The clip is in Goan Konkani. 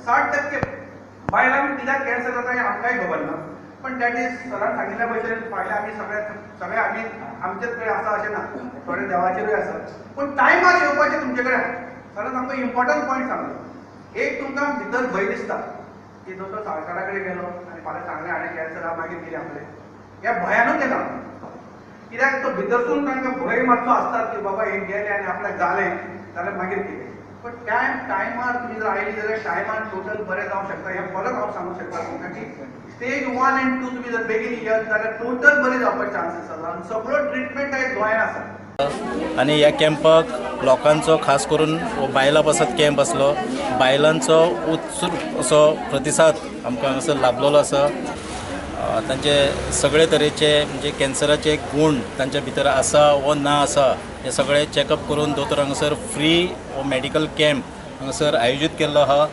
60% बायलांक कित्याक कॅन्सर जाता हें आमकांय खबर ना. पण that is सरान सांगिल्ल्या भशेन फायले आमी सगळे सगळे आमी आमचेच कडेन आसा अशें ना, थोडे देवाचेरूय आसा. पूण टायमार येवपाचें तुमचे कडेन आसा. सरान आमकां इम्पॉर्टंट पॉयंट सांगलो. एक, तुमकां भितर भंय दिसता की दोतोर साळकारा कडेन गेलो आनी फाल्यां सांगलें हाणें कॅन्सर आहा, मागीर कितें आपलें? ह्या भंयानूच येना. कित्याक तो भितरसून तांकां भंय मातसो आसता की बाबा हे गेले आनी आपल्याक जालें जाल्यार मागीर कितें? पण टायमार तुमी जर आयली जाल्यार टायमार टोटल बरें जावंक शकता. हें परत हांव सांगूंक शकता तुमकां की स्टेज 1 एंड 2 तुमी जर बेगीन येत जाल्यार टोटल बरें जावपाचे चान्सीस आसा आनी सगळो ट्रिटमेंट आयज गोंयांत आसा. आनी ह्या कॅम्पाक लोकांचो, खास करून हो बायलां पासत कॅम्प आसलो, बायलांचो उत्सूक असो प्रतिसाद आमकां हांगासर लाभलेलो आसा. तांचे सगळे तरेचे, म्हणजे कॅन्सराचे गूण तांच्या भितर आसा वो ना आसा, हे सगळे चॅकअप करून दोतोर हांगासर फ्री हो मेडिकल कॅम्प हांगासर आयोजीत केल्लो आहा.